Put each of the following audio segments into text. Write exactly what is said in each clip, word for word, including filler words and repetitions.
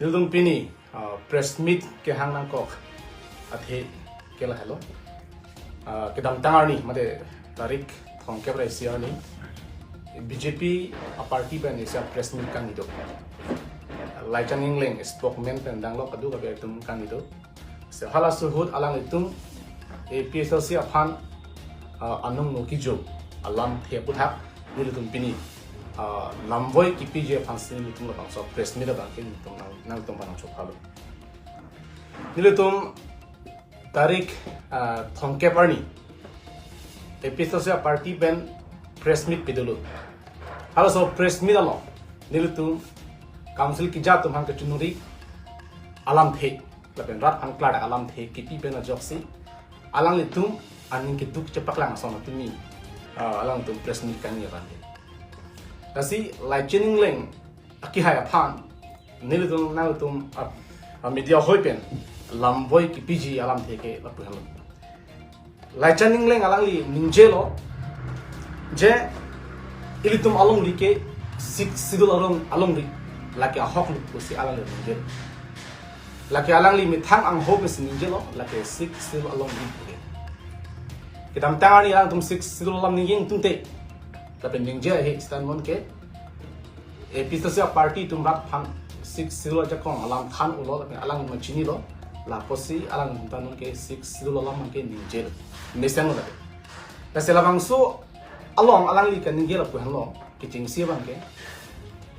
Nelitum pini, uh, press meet kehang nangkok athe ke lahelo. Uh, kedamtang arni, mate tarik thomkep ra isi arni, B J P a party pen isi press meet kangni do. Laichan Engleng spokesman pen danglo kadu kabe atum kangni do. Se halaso ahut alanglitum A P H L C aphan, uh, anung no kijo alamthe aputhak nelitum pini, uh, lamvoi kipiji aphansi nelitum labangso press meet abang ke nelitum nang, nangtum panang chokha lo. Nelitum tarik, uh, thomkep arni A P H L C a party pen press meet pidolo. Halaso press meet along nelitum council keja atum aphan kachinuri alamthe lapen rat aphan klardak alamthe kipi pen ajoksi alanglitum aning keduk chepaklang ason atum ni, ah, alanglitum press meet kangni abang ke. Lasi Laichan Engleng akihai aphan nelitum nangtum, ah, ah, media hoi pen lamvoi kipiji alamthe ke lapu henlo. Laichan Engleng alangli ningjelo je ilitum alongri ke Sixth Schedule along, alongri lake ahok lo pusi alangli ningje. Lake alangli methang angho pensi ningjelo, lake Sixth Schedule alongri pu ke. Kedamtang arni alangtum Sixth Schedule alam ningje tungte, lapen ningje ahe seta non ke A P H L C a party atum rat aphan Sixth Schedule ajakong alam than-olo lapen alang ma chinilo, lapusi alangtum ta non ke Sixth Schedule alam abang ke ningjelo, mesenlo lapen. Lasi labangso along alangli kaningje lapu henlo, kechengsi abang ke,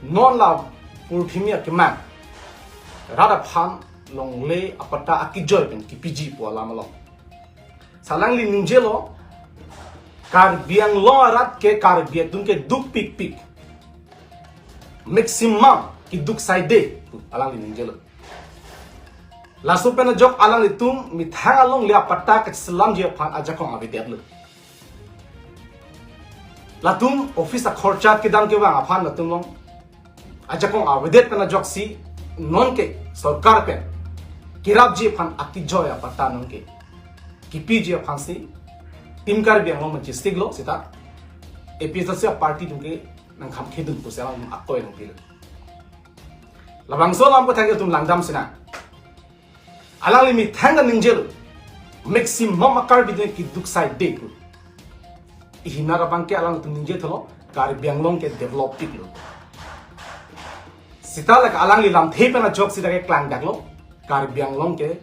non la purthimi akemang rat aphan longle apatta akejoi pen kipiji pu alam along. Se alangli ningjelo, Karbi Anglong arat ke Karbi atum ke dukpikpik, maximum keduk saide pu alangli ningjelo. Laso pen ajok alanglitum methang alongle apatta kacheselamji aphan ajakong avedetlo. Latum office akhorcha kedam kevang aphan latum along ajakong avedet pen ajoksi non ke sorkar pen kerapji aphan akejoi apatta non ke kipiji aphansi Team Karbi Anglong abang chesik lo seta A P H L C a party atum ke nangkhamkhedun pusi alang akoi nangpilo. Labangso alam aputhak ilitum langdam sinang. Alangli methang kaningje lo, maximum a Karbi atum keduk saide pu. Ihinar abang ke alangtum ningje thelo, Karbi Anglong ke develop tik lo. Seta lake alangli lamthe pen ajok seta ke klangdaklo, Karbi Anglong ke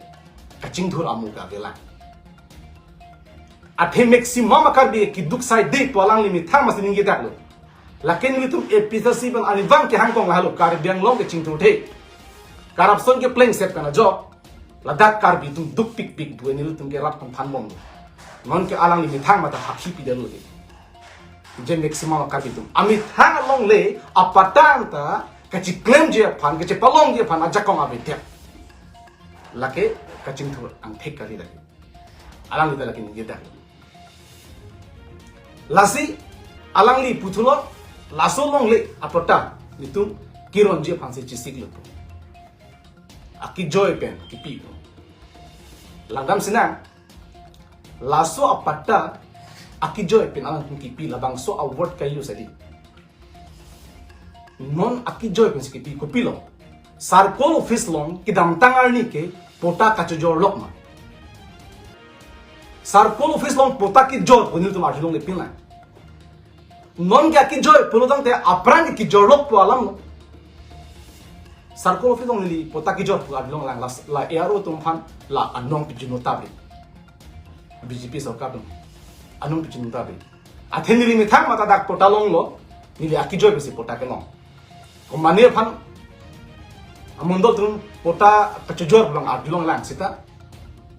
kachingthur amu ke avelang. Athe maximum a Karbi keduk saide pu alangli methang masi ningjedaklo. Lake nelitum A P H L C pen arnivang kehang kong lahelo, Karbi Anglong ke chingthurthe. Corruption ke plengset pen ajok, ladak Karbi atum dukpikpik pu nelitum ke rat aphan thanbomlo. Non ke alangli methang mate hakhi pidetlo ke. Je maximum a Karbi atum amethang alongle apatta ta kacheklemji aphan, kachepalongji aphan ajakong avedet. Lake kachingthur angthek kali lake. Alangli ta lake ningjedak. Lasi alangli puthulo, laso alongle apatta nelitum keronji aphansi chesiklo pu. Akejoi pen kipi pu. Langdam sinang, laso apatta akejoi pen alangtum kipi, labangso a word ka-use adi. Non akejoi pensi kipi, kopilo? Circle office along kedamtang arni ke patta kachojor lok ma? Circle office along patta kejor pu nelitum arjulongle pinlang. Non ke akejoi pulo tangte aphrang ke kejor lok pu alam lo. Circle office along neli patta kejor pu arjulonglang, la, la A R O atum aphan la anong pijun-o tabri. B J P sorkar atum anong pijun-o tabri. Athe neli methang mate dak patta longlo, neli akejoi pensi patta kelong. Komane aphan amondol atum patta kachojor abang arjulonglang seta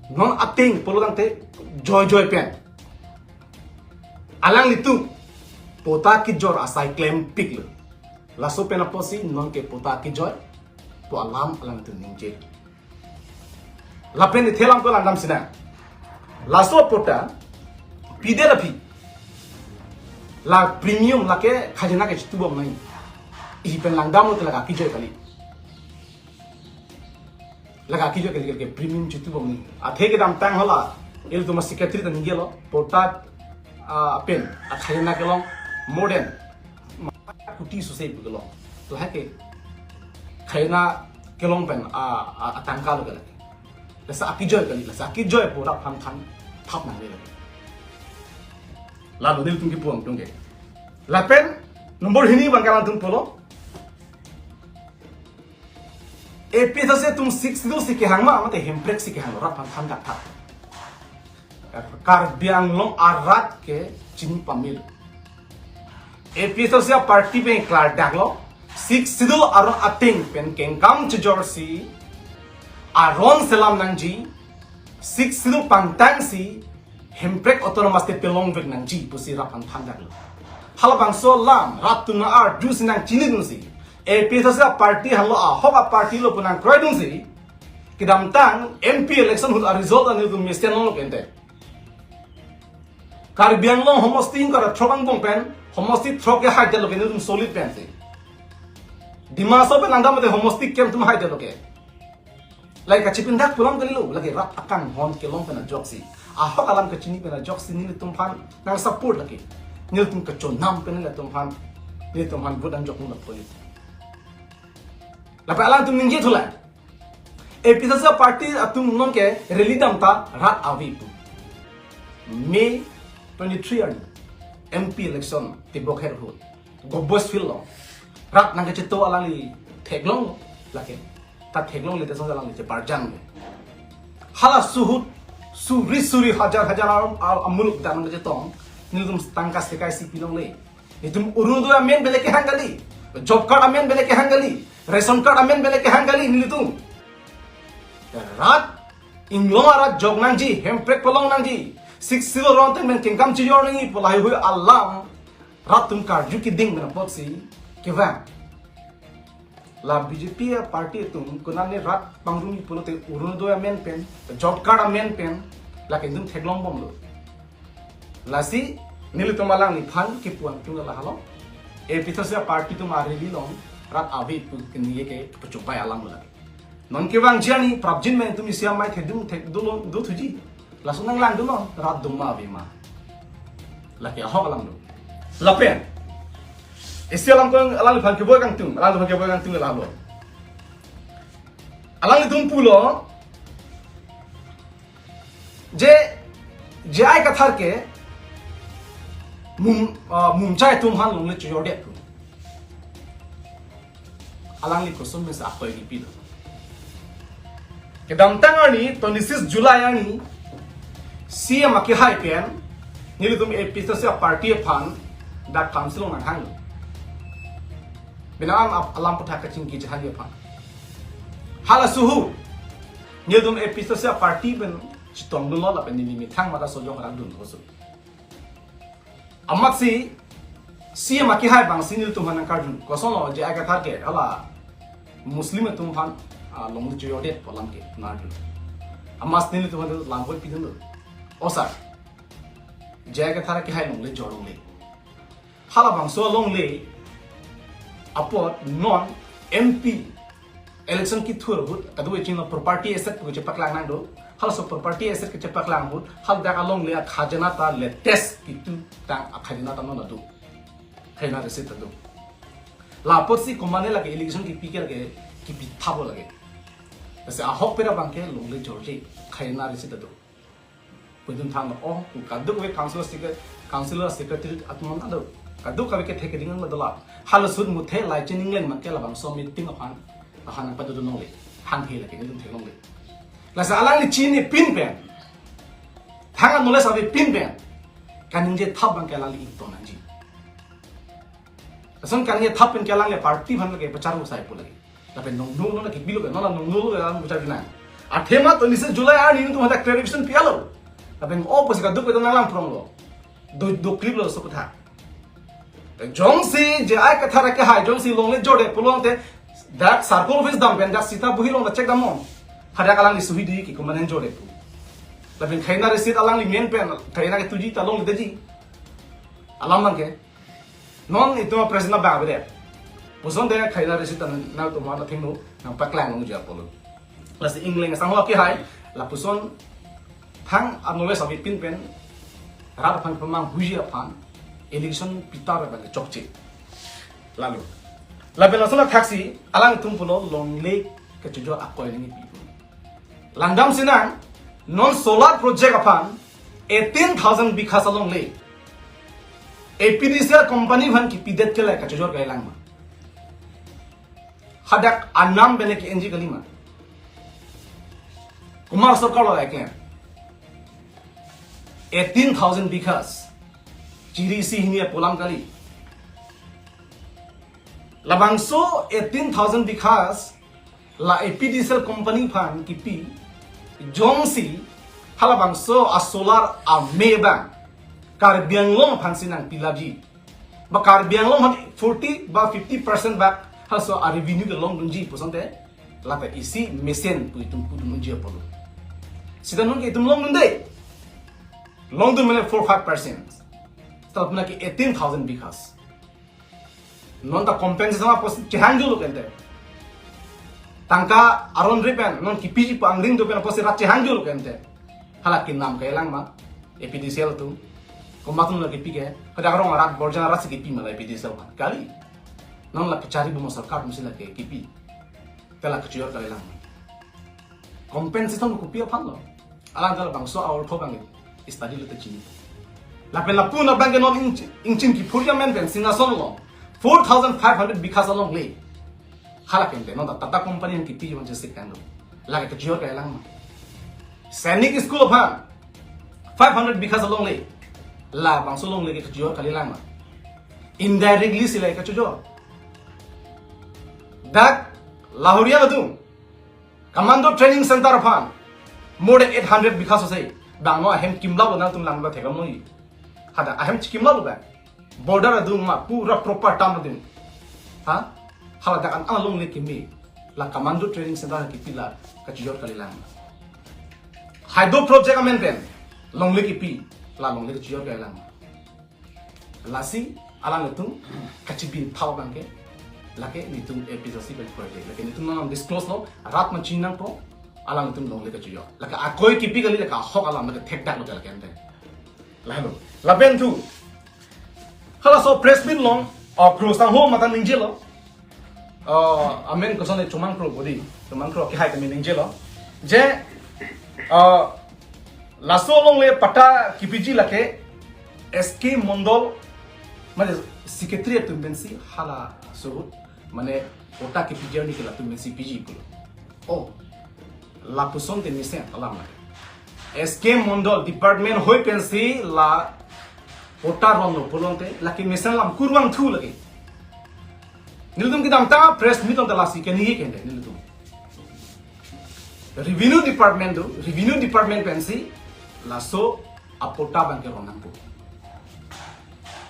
non ateng pulo tangte joijoi pen alanglitum patta kejor asai klempiklo. Laso pen apotsi non ke patta kejoi pu alam alangtum ningje. Lapen ithelam ko langdam sinang. Laso patta pidet aphi la premium lake khajana ke chitubom nangji. Ihi pen langdamlo te lake akejoi kali. Lake akejoi kali, ke premium chitubom nangji. Athe kedamtang hala ilitum a secretary ta ningjelo, patta, ah, pen akhajana kelong more than kuti suse pu kelong. To hai ke khajana kelong pen a, a, atangka lo ke lake. Lasi akejoi kali, lasi akejoi pu rat aphan than thap nangne lake. Lalo nelitum kipu angtung ke. Lapen number hini abang ke alangtum pulo. A P H L C atum Sixth Schedule si kehang ma, mate Hemprek si kehang, rat aphan than thap. Karbi Anglong arat ke chini pamil. A P H L C aparty pen klardaklo, Sixth Schedule aron ateng pen kengkam chejor si aron selam nangji, Sixth Schedule pangtang si Hemprek Autonomous State pelongvek nangji pusi rat aphan than thaplo. Halabangso alam rat atum nang-arju si nangchinidun si, A P H L C aparty halo ahok aparty lo pu nangkroidun si, kedamtang M P election ahut aresult an nelitum mesen longlo ke ante. Karbi Anglong homosti ingkoi ra throk angbong pen, homosti throk ke haidetlo ke nelitum solid pensi. Dima Hasao pen langdam ante homosti kep atum haidetlo ke. Lake kachipindak pu alam kalilo, lake rat akanghon kelong pen ajoksi, ahok alam kachini pen ajoksi nelitum aphan nangsupport lake. Nelitum kachonam pen nelitum aphan, nelitum aphan vote angjok nang lapu-an. Lapen alangtum ningje thulang. A P H L C aparty atum non ke rally dam ta rat ave pu. May twenty-three arni M P election tebok her ahut Govt Boys Field along rat nangkacheto alangli theklonglo lake. Ta theklongle te song alangli cheparjanglo. Halaso ahut suri suri hajar hajar a, a, amuluk dan nangkachetong. Nelitum tangka sekai si pilongle. Nelitum Orunodoi amen bele kehang kali. Job card amen bele kehang kali. Ration card amen bele kehang kali nelitum. Rat inglong arat jok nangji, Hemprek pelong nangji, Sixth Schedule aron ateng pen kengkam chejor nangji pu lahaihui alam rat atum karju keding pen apotsi kevang. La B J P aparty atum konane rat pangrumji pulote Orunodoi amen pen, job card amen pen, lake nelitum theklongbomlo. Lasi nelitum alangliphan kipu angtung lahelo. A P H L C aparty atum a-rally along rat ave pu keningje ke pachobei alam lo lake. Non kevangji arni prapjin pen nelitum isi amei thedung thek dolo do thuji. Laso nanglangdunnon rat doma ave ma. Lake ahok alam do. Lapen isi alam ko alangliphan keboi kangtung, alangliphan keboi kangtung lahelo. Alanglitum pulo je, J I Kathar ke mum, ah, mumchai atum aphan longle chejordet pu. Alangli koson mesa akoi kipilo. Kedamtang arni twenty-six July arni C M akehai pen nelitum A P H L C aparty aphan dak council nanghanglo. Bina alam ap-, alam aputhak kachingki chehangji aphan. Halaso ahut nelitum A P H L C aparty pen chetongdunlo lapen neli methang mata sojong rangdun hoso. Amatsi C M akehai abangsi nelitum aphan nangkarju. Kosonlo J I Kathar ke hala Muslim atum aphan, ah, longle chejordet pu alam ke nangarju. Amatsi nelitum aphan lam vote pidunlo. O sir, J I Kathar akehai longle jorlongle. Halabangso alongle apot non M P election kethur ahut kadokave chinglo property asset pu kechepaklang nangdo. Halaso property asset kechepaklang ahut haladak alongle akhajana ta latest ketutang akhajana ta non ado. Khaina receipt ado. La apotsi komane lake election kipi ke lake kipi thappo lake. Lasi ahokpet abang ke longle jorle khaina receipt ado. Pudun thang, oh, kadokave council secre-, council secretary atum ado. Kadokave kethe keding ado la. Halaso ahut muthe lai chening leng make labangso meeting aphan, aphan padu longle. Hanghe lake nelitum theklongle. Lasi alangli chinipin pen, thang anole sabi pin pen kaningje thap abang ke alangli ingtonnangji. Lason kaningje thap pen ke alangli party aphan lake pacharo sai pu lake. Lapen nong nong nong kipilo ke, nong nong nong ke alam bichar binang. Athema twenty-six July arni nelitum hadak clarification pilo. Lapen o pusi kadokave nanglang pronglo. Do, do clip lo so kutha. Jongsi J I Kathar akehai jongsi longle jordet pulote dak circle office dam pen dak sita bohi along ta check damnon. Hadak alangli suhi di ki komanen jordet pu. Lapen khaina receipt alangli men pen khaina ketuji ta longledeji. Alam abang ke. Non itum president abang avedet. Puson de khaina receipt ta nangtum aphan athengno nangpaklang longji apotlo. Lasi ingleng asangho akehai lapuson thang anole sabi pin pen rat aphan pamanghuiji aphan election pitar abang chokche. Lalo. Lapen lason athaksi alangtum pulo longle kachojor akoi nangkepi. Langdam sinang, non solar project aphan eighteen thousand bighas alongle A P D C L company aphan kipidet ke la kachojor kalilang ma? Hadak anam bene ke-enji kalima? Komat sorkar lo eklem? Eighteen thousand bighas. Chiri isi hini apolam kali. Labangso eighteen thousand bighas la A P D C L company aphan kipi, jongsi halabangso a solar ame abang Karbi Anglong aphansi nangpi laji, ba Karbi Anglong aphan forty ba fifty percent bak halaso a revenue kelongdunji pu asonte, lata isi mesen pu itum pudun unji apotlo. Sita non ke itum longdunde, longdun mene four five percent. Sita lapu na ke eighteen thousand bighas. Non ta compensation apotsi chehangjulo kente. Tangka aron ri pen, non kipiji pu angring do pen apotsi rat chehangjulo kente. Hala kinam kalilang ma A P D C L atum? Komat atum la kipi ke? Hadak arong arat, borjan aratsi kipi ma la A P D C L aphan? Kali. Non la kachari buma sorkar atumsi la ke kipi. Te la kachojor kalilang ma? Compensation kopi aphan lo? Alang ta labangso a-ortho abang study lote chini. Lapen lapu na abang ke non ing-, ingchin kiphurji amen pensi lason lo, four thousand five hundred bighas alongle. Hala kente non ta Tata company aphan kipi man chesik kan lo. Lake kachojor kalilang ma? Sainik School aphan five hundred bighas alongle. Labangso alongle ke kachojor kalilang ma? Indirectly si la kachojor. Dak Lahoriang atum Commando Training Center aphan more than eight hundred bighas ase. Bang no ahem kimlap lo nangtum lang ba thekam noi. Hadak ahem chikimlap lo ba. Border adung ma pura proper tam adung. Ha? Hala dak an alongle kimi la Commando Training Center kipi la kachojor kalilang? Hydro project amen pen longle kipi la longle kachojor kalilang? Lasi alanglitum kachibin thau abang ke, lake nelitum A P H L C pen project, lake nelitum nang disclose lo, rat man chinang po, alanglitum longle kachojor. Lake akoi kipi kali, lake ahok alam, lake thekdak lo, lake ente. Lahelo. Lapen thu, halaso press meet along, o, Kro sangho mata ningjelo. O, amen koson e, Chomang Kro bodi. Chomang Kro kehai kami ningjelo. Je, o, laso alongle patta kipiji lake S K Mondol, mane secretary atum pensi halaso ahut, mane patta kipiji arni ke latum pensi piji pulo. O, lapuson te mesen alam lake. S K Mondol department hoi pensi la patta ronlo pulote, lake mesen alam kurvangthu lake. Nelitum kedamtang press meet along ta lasi keningje kente nelitum. Revenue department do, revenue department pensi laso apatta abang ke ron nangpo.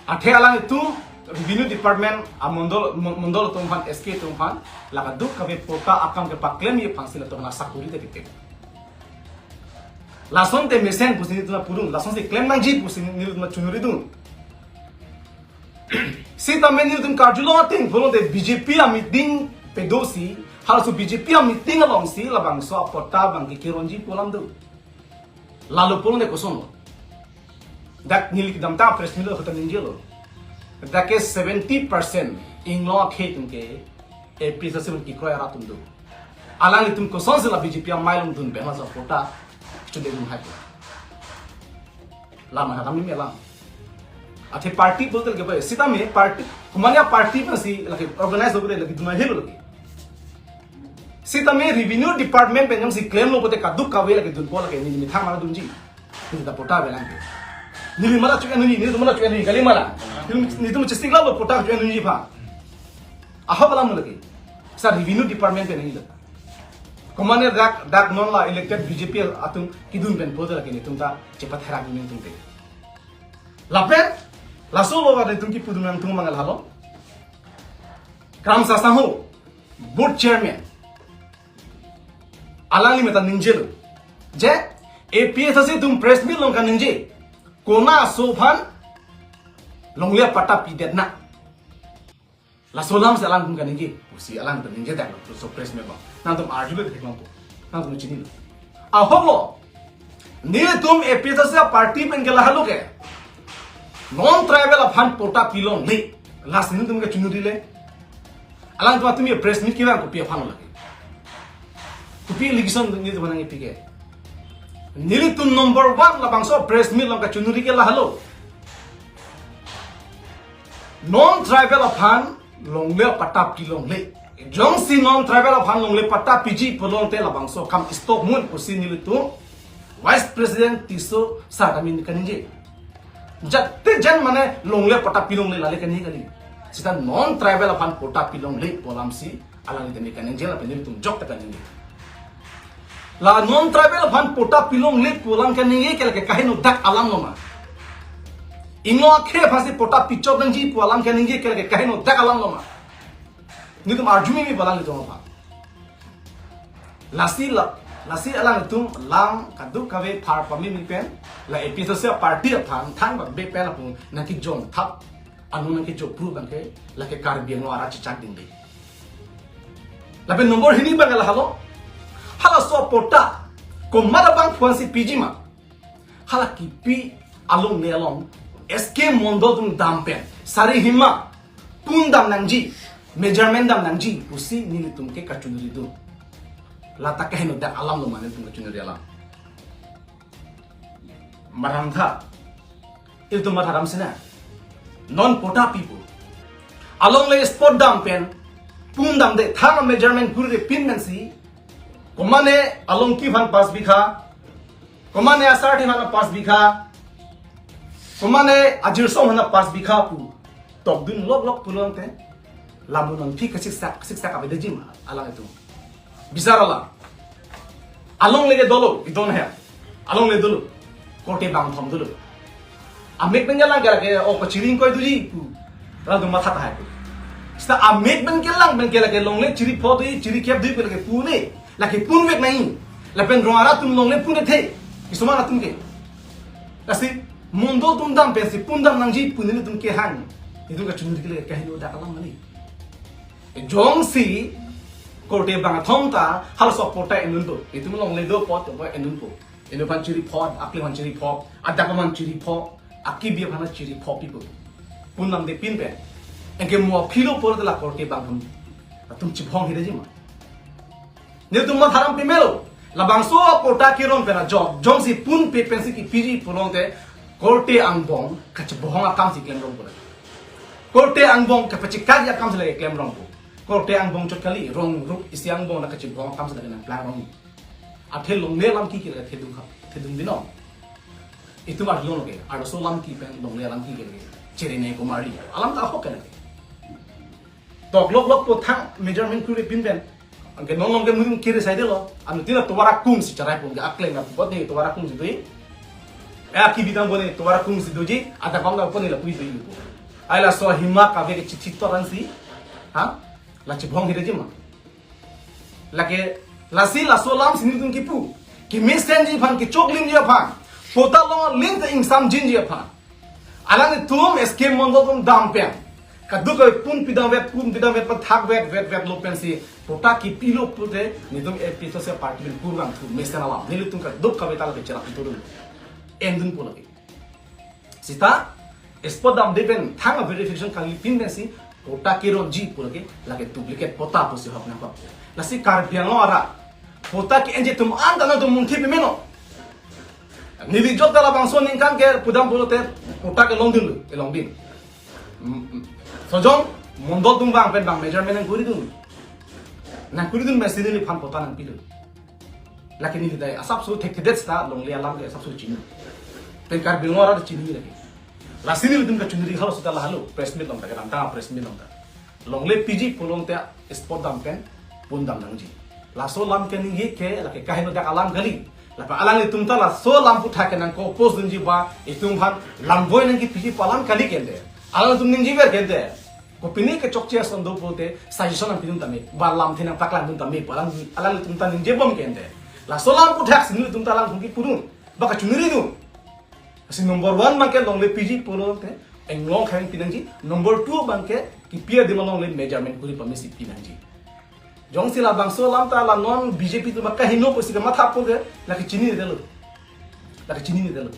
Athe alanglitum revenue department amondol, mo-, mondol atum aphan, S K atum aphan, la kadokave patta akam kepaklemji aphansi latum aphan asakuri te kete. Lason te mesen pusi nelitum pudun, lasonsi klem nangji pusi nelitum chunuri dun. Sitame nelitum karjulong ating pulote B J P a meeting pedosi, halaso B J P a meeting alongsi labangso apatta abang ke keronji pu alam do. Lalo pulote kosonlo? Dak neli kedamtang press meet along ta ningjelo. Dak ke seventy percent inglong akhei atum ke A P H L C pen kekroi arat atum do. Alanglitum kosonsi la B J P amei along dun pen laso patta chodedun hai? Lama hakam ni melang. Athe party pulote lake bai, sitame party, komatne party pensi lake organize lo pulote lake dun ahelo lake. Sitame revenue department pen jongsi klemlo pulote kadokave lake dunpo, lake neli methang mala dunji. Neli ta patta avelang ke. Neli mala chu-en dunji, nelitum mala chu-en dunji kali mala. Neli, nelitum chestiklo patta chu-en dunji aphan. Ahok alam lake. Sa revenue department pen neli lo. Komatne dak, dak non la elected B J P atum kedun pen pulote lake nelitum ta chepatherak dun nelitum te. Lapen, laso lo nelitum kipudun nangtum mangal halo. Kramsa sangho, board chairman, alangli meta ningjelo. Je, A P H L C atum press meet along kaningje, kona aso aphan longle apatta pidet na. Laso alamsi alangtum kaningje, pusi alangtum ningje dak lo, so press meet along. Nangtum arjule theklongpo. Nangtum chinilo. Ahok lo. Nelitum A P H L C party pen ke lahelo ke non-tribal aphan patta pilongle. Lasi nelitum ke chunuri le. Alangtum atum ye press meet kevang kopi aphan lo lake? Kopi allegation nelitum aphan nangkepi ke? Nelitum number one labangso press meet along kachiningri ke lahelo. Non tribal aphan longle patta pilongle. Jongsi non tribal aphan longle patta piji pulote labangso akam stop mun pusi nelitum Vice President Tisso sir kami kaningje. Jat te jan mane longle patta pilongle lale kaningje kali. Seta non tribal aphan patta pilongle pu alamsi alanglitum kaningje lapen nelitum jok ta kaningje. La non tribal aphan patta pilongle pu alam kaningje ke lake kaheno dak alam lo ma? Ingno akhei aphansi patta pichot nangji pu alam kaningje ke lake kaheno dak alam lo ma? Nelitum arju meme pu alanglitum aphan. Lasi la, lasi alanglitum lam kadokave phar pameme pen, la APHLC party aphan thang abang be pen lapu nangkejom thap, anu nangkejom pru abang ke, lake Karbi Anglong arat chechak ding dei. Lapen number hini abang lahelo. Halaso patta komat abangphu ansi piji ma? Hala kipi alongle along S K Mondol atum dam pen, sari hima pun dam nangji, measurement dam nangji pusi nelitum ke kachiningri dun. Lata kaheno dak alam lo ma nelitum kachiningri alam? Mathadam tha. Ilitum mathadam sina. Non patta pi pu. Alongle spot dam pen, pun damde, thang measurement kuri pinsi, komane Alongki aphan pas bikha, komane asarthe aphan pas bikha, komane ajirsong aphan pas bikha pu tokdun lok lok pulote, lamun nangpi kasiksak, kasiksak avedetji ma alanglitum? Bisar alam. Alongle ke dolo, idon he. Alongle dolo. Korte bangthom dolo. Amek pen kelang ke lake, o, kachiri ingkoi doji pu. Latum matha tahai pu. Seta amek pen kelang pen ke lake longle chiri pho doji, chiri kep doji pu lake pune. Lake punvek nangji. Lapen rong arat atum longle pun-ethe. Kisuman atum ke. Lasi Mondol atum dam pensi pun dam nangji pu nelitum kehang. Nelitum kachiningri ke lake kaheno dak alam kali. Jongsi korte bangthom ta halaso patta enun po. Itum longle do apot enun po. Inut aphan chiri pho, akli aphan chiri pho, adak aphan chiri pho, akibi aphan chiri pho pi pu. Pun damde pin pen. Anke mo philo pulote la korte bangthom atum chibhong hidetji ma? Nelitum matharam pemelo. Labangso patta keron pen ajok, jongsi punpe pensi kipiji pulote korte angbong kachibhong akamsi klemrong pu. Korte angbong kapachikak akamsi lake klemrong pu. Korte angbong chot kali, rong rup isi angbong la kachibhong akamsi lake nangplangrong. Athe longle alam ke ke lake thedung khap, thedung binong. Itum arlo ke, arloso alam ke pen longle alam ke ke lake cherene komarli. Alam ta ahok ke lake. Tok lok lok po thang measurement kuri pin pen. Anke non along ke murim kiri saide lo. Anuttin atovar akung si cherai pon ke, akleng apot ne atovar akung si doji. Eh, akibi dambom ne atovar akung si doji. Adak bang dambom ne lapu doji. Ai laso hima kave ke chithi toran si. Ha? La chibhong hidetji ma? Lake, lasi laso alamsi nelitum kipu. Kemesenji aphan, kechoklimji aphan, patta along aling ta ingsamjinji aphan, alanglitum S K Mondol atum dam pen, kadokave pun pidamvet, pun pidamvet, pathakvet, vet vet lo pensi patta kipilo pute, nelitum APHLC party pen kurvangthu mesen alam. Nelitum kadokave ta lake cherap itu dulu. Endun pu lake. Seta spot damde pen thang verification kangli pin pensi patta keronji pu lake, lake duplicate patta pusi hok nangkok. Lasi Karbi Anglong arat patta ke-enji atum anta nangtum munthi pemelo. Neli jok ta labangso ningkan ke pudam pulote patta ke longdun lo, eh, longdun. Mm, mm. Sojong Mondol atum bang pen bang measurement nangkuridun. Nangkuridun mesi neliphan patta nangpidun. Lake neli dai asapso thekthedet seta longle alam ke asapso chini. Pen Karbi Anglong arat chini lake. Lasi nelitum kachiningri halaso ta lahelo, press meet along ta, kedamtang press meet along ta. Longle piji pulote spot dam pen pun dam nangji. Laso alam kaningje ke lake kaheno dak alam kali. Lapen alanglitum ta laso alam aphuthak ke nangko-oppose dunji ba, itum aphan lamvoi nangkipiji pu alam kali kente. Alanglitum ningjever kente. Kopine kechokche ason do pulote suggestion nangpidun tame, ba lamthe nangpaklangdun tame pu alang, alanglitum ta ningjebom kente. Laso alam aphuthak si nelitum ta alangtum kipudun, ba kachiningridun. Si number one abang ke longle piji pulote inglong khang pinangji, number two abang ke kipi adim alongle measurement kuri pamesi pinangji. Jongsi labangso alam ta la non BJP atum kaheno pusi kematha pulote, lake chininedetlo. Lake chininedetlo.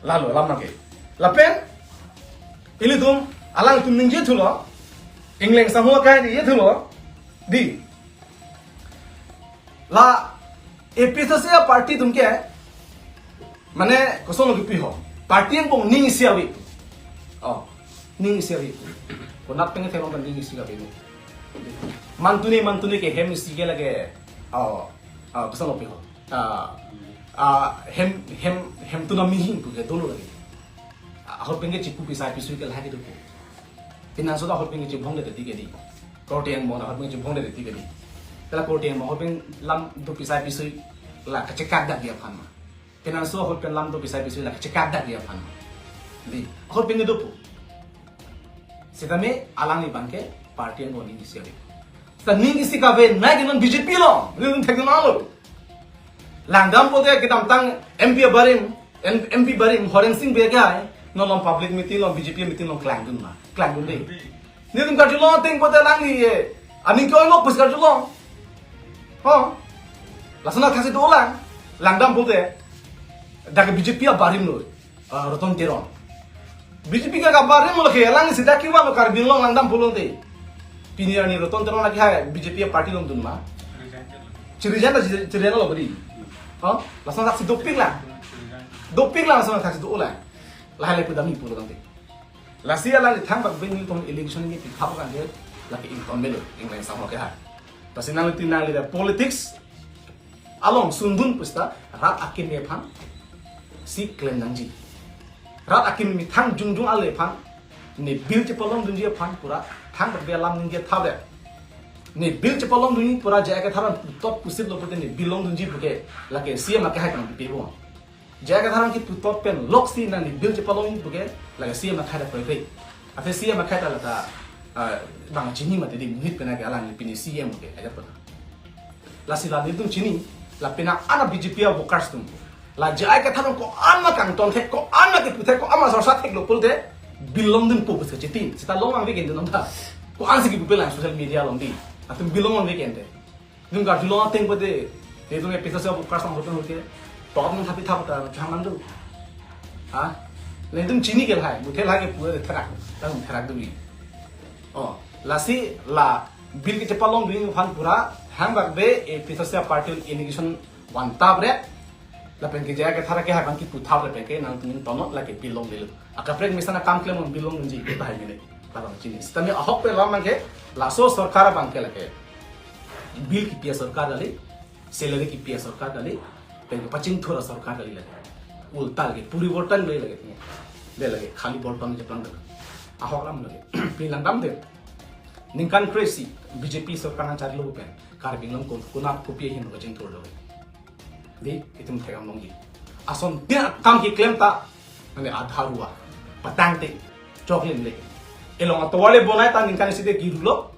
Lalo alam abang ke. Lapen ilitum, alangtum ningjethulo, ingleng samho kai ningjethulo, dei. La A P H L C a-party atum ke, mane, koson lo kipi ho. Party angbong ning isi ave. Oh, ning isi ave. Konat pen theklong kan ning isi ave ni. Mantuni, mantuni ke hem isi ke lake. Oh, oh, koson lo pi ho. Ah, ah, hem, hem, hemtun amihing pu ke dolo lake. Ah, ahut pen ke chipu pisai pisui ke lahai kedo pu. Pinangso ta ahut pen ke chibhong de ti ke di. Korte angbong ahut pen chibhong de ti ke di. Tela korte angbong ahut pen lam do pisai pisui la kachekak dak dia aphan ma. Pinangso ahut pen lam do pisai pisui la kachekak dak dia aphan ma. Di, ahut pen do pu. Sitame alangli abang ke party angbong ning isi ave. Sita ning isi kavenei ke non B J P along. Ning thek na lo. Langdam pulote kedamtang M P abarim, M-, M P barim, Horensing Bey ke hai, non along public meeting along, B J P meeting along klangdun ma, klangdun de. Nelitum karjulong ateng pulote alangli, eh, aning ke-oi lo pusi karjulong. Ho. Lason athaksi dolang, langdam pulote. Dak B J P abarim lo. Ah, Roton Teron. B J P ke kabarim lo ke, alangli sita kevan lo Karbi Anglong langdam pulote. Pini arni Roton Teron lake hai B J P party along dun ma. Chirijan ta chiri-, chirijan lo beri. Oh, lason athaksi dopik lang. Dopik lang lason athaksi dolang. Lahai le pudam-i pulo tangte. Lasi alangli thangbak pen nelitum election ke pithap kan ke lake ington melo, inglang sang lo ke hai. Lasi nangli tin nangli da politics along sundun pusita rat akimi aphan si klem nangji. Rat akimi methang jongjong ale aphan, ne bill chepalongdunji aphan pura thangbak pen alam ningje thap re. Ne bill chepalongdunji pura J I Kathar aphan putot pusit lo pulote ne bill longdunji puke lake C M akehai tang pipe bo. J I Kathar aphan keputot pen loksi nang ne bill chepalongdunji puke lake C M akehai ta prekre. Athe C M akehai ta lata, ah, bang chini mati di, muhit pen ke alangli pini C M ke ajat pen. Lasi la nelitum chini, la penang ana B J P a-workers atum. La J I Kathar ko-an ma kangton thek, ko-an ma kepu thek, ko-an ma sorsa thek lo pulote bill longdunpo pusi chitin. Sita long vangve ke nelitum ta. Ko-an si kepu pe lang social media along di. Latum bill long vangve ke ante. Nelitum karjulong ateng pulote, nelitum A P H L C a-workers atum hotel hotel. Top nang thapi thap ta chang nang do. Ha? Nelitum chini ke lahai, muthe lahai kepu de therak, tang therak do ni. Oh, lasi la bill kechepalongdun aphan pura thangbak pen A P H L C a-party along invitation van thap re. Lapen ke J I Kathar akehai abang kepu thap re pen ke nangtum tonot lake bill longle lo. Akaprek mesen akam klem along bill longdunji ke tahai mene. Tabang chini. Sitame ahok pen alam abang ke laso sorkar abang ke lake bill kepi a-sorkar kali, salary kepi a-sorkar kali, pen ke pachingthur a-sorkar kali lake. Ulta lake, poriborton kali lake. De lake, khali borton je plang de. Ahok alam lake. Pini langdam de. Ningkan kre-isi B J P sorkar nangcharilo pen Karbi Anglong kon konat kopi ahin kachingthur lo. Di, itum thekdam longji. Ason dia kam keklem ta, mane adharua, patang te, choklim le. Elong atovar le bonai ta ningkan isi de girulo.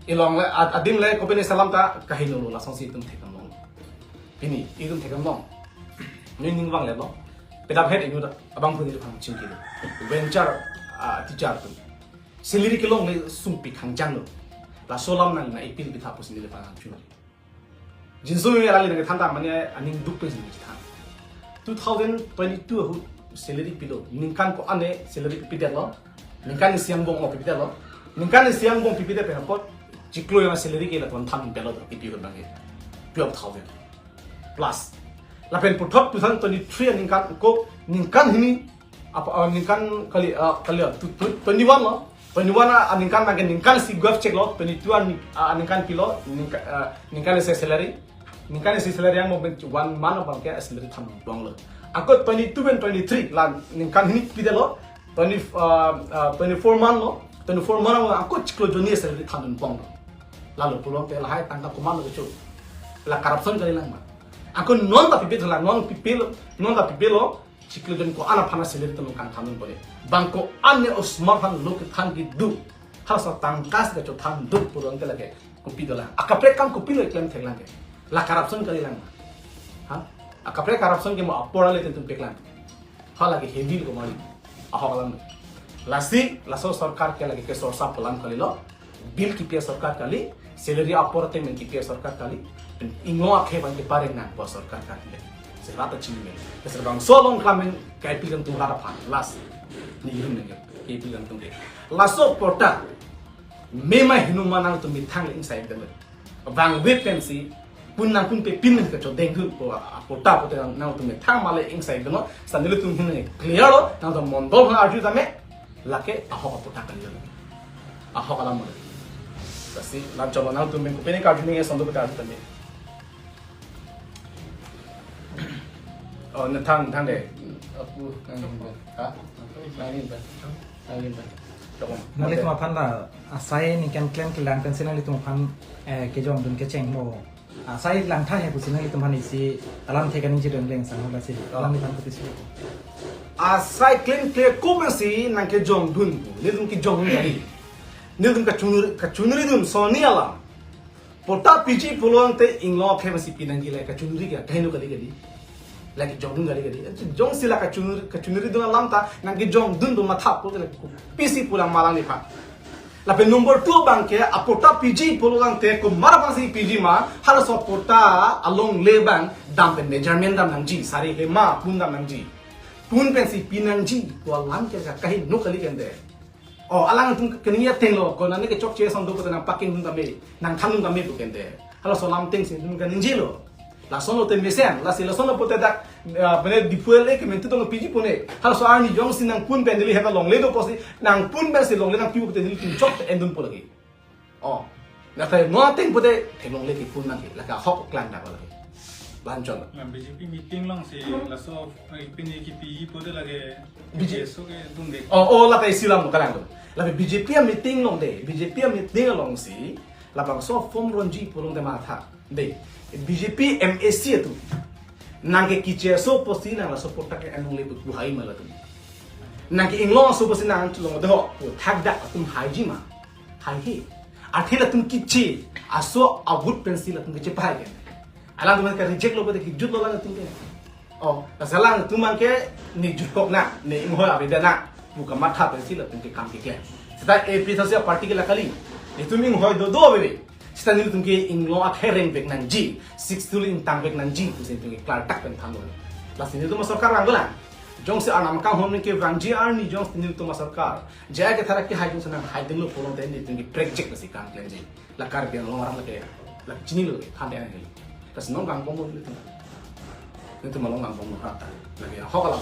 Elong le ad-, adim le kopine salam ta kaheno lo, lasonsi itum thekdam long. Pini, itum thekdam long. Neli ning vangle lo. Pedap het inut abang puni le pang chingki lo. Venture, ah, teacher atum. Salary kelong le sungpi khangjang lo. Laso alam nang na appeal pitha pusi neli pang chun. Jinso me rally nang than ta mane aning duk pen si than. Two thousand twenty-two ahut salary pilo. Ningkan ko-an ne salary pipedetlo. Ningkan isi angbong lo pipedetlo. Ningkan isi angbong pipedet pen apot chiklo yang salary ke la twenty thousand pilo, ipi ahut abang ke. Twelve thousand plus. Lapen puthot two thousand twenty-three aningkan ko ningkan hini apa, ah, ningkan kali, ah, kali, ah, tu, tu, twenty-one lo. Twenty-one a, aningkan abang ke ningkan isi gup chek lo, twenty-two a ning-, ah, aningkan pilo, ningka-, ah, ningkan isi salary. Ningkan isi salary yang mo ben one month abang ke salary than bong lo. Ako twenty-two pen twenty-three la ningkan hini pide lo, twenty, ah, ah, twenty-four month lo, twenty-four month lo ako chiklo jonni salary than bong lo. Lalu pulote lahai tangka komat lo kecho. La corruption kali lang ma. Ako non ta pipe la, non pipe lo, non ta pipe lo, chiklo jon ko-an aphan salary tun kangthan un pore. Bang ko-an ne osmar aphan lo kethan kedo. Halaso tangka si kachothan do pulote lake kopi dolang. Akaprek kam kopilo klem theklang ke. La corruption kali lang. Ha? Akaprek corruption ke mo apor ale tentu peklang. Hala ke heavy ko mari. Ahok alam. Lasi, laso sorkar ke lake kesorsa pu alam kalilo. Bill kipi a-sorkar kali, salary apor ateng pen kipi a-sorkar kali, ingno akhei abang ke pareng nangpo a-sorkar kali. Serat ta chini men. Serbang solong klamen kai pilang tung rada pan. Lasi. Ni irum nengke. Kai pilang tung ke. Laso apor ta. Mema hinuma nangtum methang le inside dem. Vangve pensi pun nangpun pe pin ke chodeng thu ko apatta pote nangtum methang male ingsai dono, seta nelitum hin clear lo, nangtum mondol aphan arju tame, lake ahok apatta kali lo. Ahok alam lo. Lasi, la cholo nangtum men kopine karju nangji ason dopo ta arju tame. Oh, ne thang, thang de. Apu, nang ni ba. Ha? Nang ni ba. Nang ni ba. Tokong. Nanglitum aphan ta asai ningkan klem kelang pensi nanglitum aphan, eh, kejongdun kecheng mo. Asai langtha he pusi nanglitum aphan isi alamthe kaningje dun leng sang lasi. Oh. Nanglitum aphan pusi. Asai klem kle ko pensi nangkejongdun. Nelitum kejongdun kali. Nelitum kachunri, kachunridun sonni alam. Patta piji pulote inglong akhei pensi pinangji, la kachunri ke kaheno kali kali. La kejongdun kali kali. Jongsi la kachunri, kachunridun alam ta nangkejongdun do matha pulote la kopisi pu alam ma alangliphan. Lapen number two abang ke apatta piji pulote komat aphansi piji ma, halaso apatta alongle abang dam pen measurement dam nangji, sari hema pun dam nangji. Pun pensi pinangji pu alam ke kaheno kali kende. Oh, alangtum kaningje ateng lo, ko nani kechokche ason dopo te nangpakingdun tame, nangthandun tame pu kende. Halaso alam atengsi nangtum kaningjelo. Lason lote mesen, lasi lason lo pote dak, eh, pene Diphu L A ke mentu tong piji pune. Halaso arni jongsi nangpun pen Delhi heta longle do pusi, nangpun pensi longle nangpi pote Delhi tum chok endunpo lagi. Oh, lake non ateng pote, the longle kepun nangke, lake ahok klang dak lake. Lanchon. La B J P meeting alongsi laso, eh, pini kipiji pote lake B J P so kedun de. Oh, oh, lake isi alam kalang do. Lake B J P meeting along de, B J P meeting alongsi, labangso form ronji pu along de matha. De, B J P M A C atum. Nangke kiche aso pusi nang laso apatta ke anung le pu hai ma latum. Nangke inglong aso pusi nang chelong de ho, pu thakdak atum haiji ma. Haihe. Athe latum kiche aso a-vote pensi latum kechepahai ke. Alangtum ke reject lo pote kejut lo alangtum ke. Oh, lasi alangtum abang ke ne jutkok nang, ne inghoi avedet nang pu kamatha pensi latum ke kam keklem. Seta A P H L C party ke la kali. Netum inghoi dodo ave. Seta nelitum ke inglong akhei rengvek nangji, Sixth Schedule ingtangvek nangji pusi netum ke klardak pen thanlo. Lasi netum asorkar vangvelang. Jongsi Arnam akanghon kevangji arni jongsi nelitum asorkar J I Kathar akehai jongsi nanghaidunlo pulote netum ke prekjek lasi kam klemji. La Karbi Anglong arat lake, la chinilo, than de nangji. Lasi non vangbomlo netum. Netum along vangbomlo rata. Lake ahok alam.